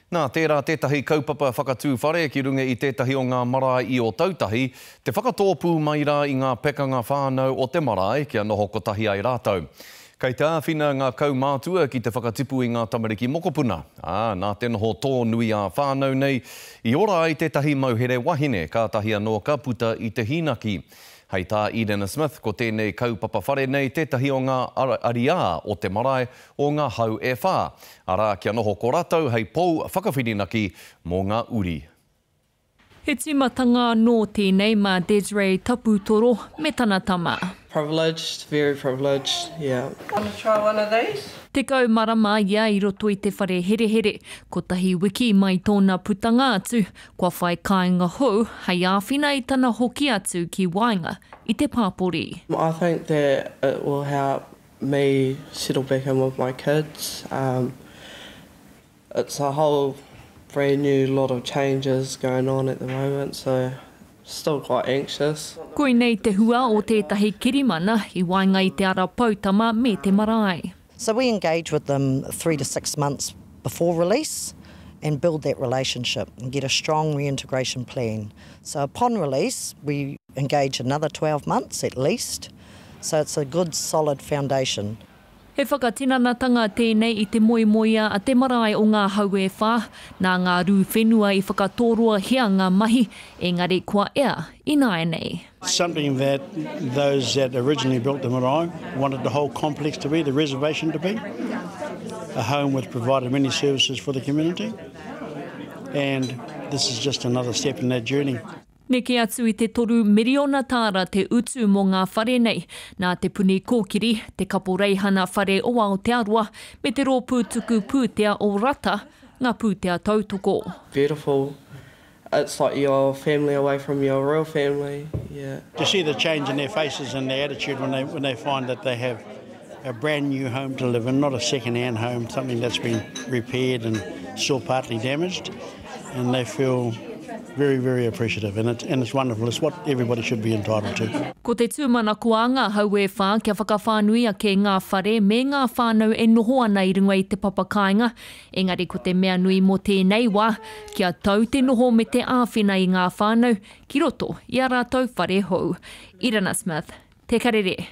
Nā, tērā tētahi kaupapa whakatū whare ki runga i tētahi o ngā marae i Ōtautahi, te whakatōpū mai rā i ngā pekanga whānau o te marae kia noho kotahi ai rātou. Kei te āwhina ngā kaumātua ki te whakatipu i ngā tamariki mokopuna, ā, nā te noho tōnui ā-whānau nei i ora ai tētahi mauhere wahine kātahi anō ka puta i te hīnaki. Hei tā Edena Smith, ko tēnei kaupapa whare nei tētahi o ngā ariā o te marae o ngā hau e whā, arā, kia noho ko ratou hei pou whakawhirinaki mō ngā uri. He tīmatanga anō tēnei mā Desiree Taputoro me tana tama. Privileged, very privileged, yeah. Wanna try one of these? Tekau marama ia i roto i te whare herehere, kotahi wiki mai tōna putanga atu, kua whai kāinga hou hei āwhina i tana hoki atu ki waenga i te pāpori. I think that it will help me settle back in with my kids. Um, it's a whole brand new lot of changes going on at the moment, so still quite anxious. Koinei te hua o tētahi kirimana i waenga i te ara poutama me te marae. So we engage with them 3 to 6 months before release and build that relationship and get a strong reintegration plan. So upon release, we engage another 12 months at least. So it's a good solid foundation. He whakatinanatanga tēnei i te moemoeā a te marae o Ngā Hau e Whā, nā ngā rū whenua i whakatōroahia ngā mahi, engari kua ea ināianei. Something that those that originally built the marae wanted the whole complex to be, the reservation to be, a home which provided many services for the community and this is just another step in that journey. Neke atu i te 3 miriona tāra te utu mō ngā whare nei, nā Te Puni Kōkiri, te Kaporeihana Whare o Aotearoa me te Rōpū Tuku Pūtea o Rata ngā pūtea tautoko. Beautiful. It's like your family away from your real family, yeah. To see the change in their faces and their attitude when they, when they find that they have a brand new home to live in, not a second-hand home, something that's been repaired and still partly damaged, and they feel very, very appreciative, and, it, and it's wonderful. It's what everybody should be entitled to. Ko te tūmanako a ngā hau e whā kia whakawhānui ake ngā whare me ngā whānau e noho ana i runga i te papa kāinga, engari ko te mea nui mō tēnei wā, kia tau te noho me te āwhina i ngā whānau ki roto i ā rātou whare hou. Irana Smith, Te Karere.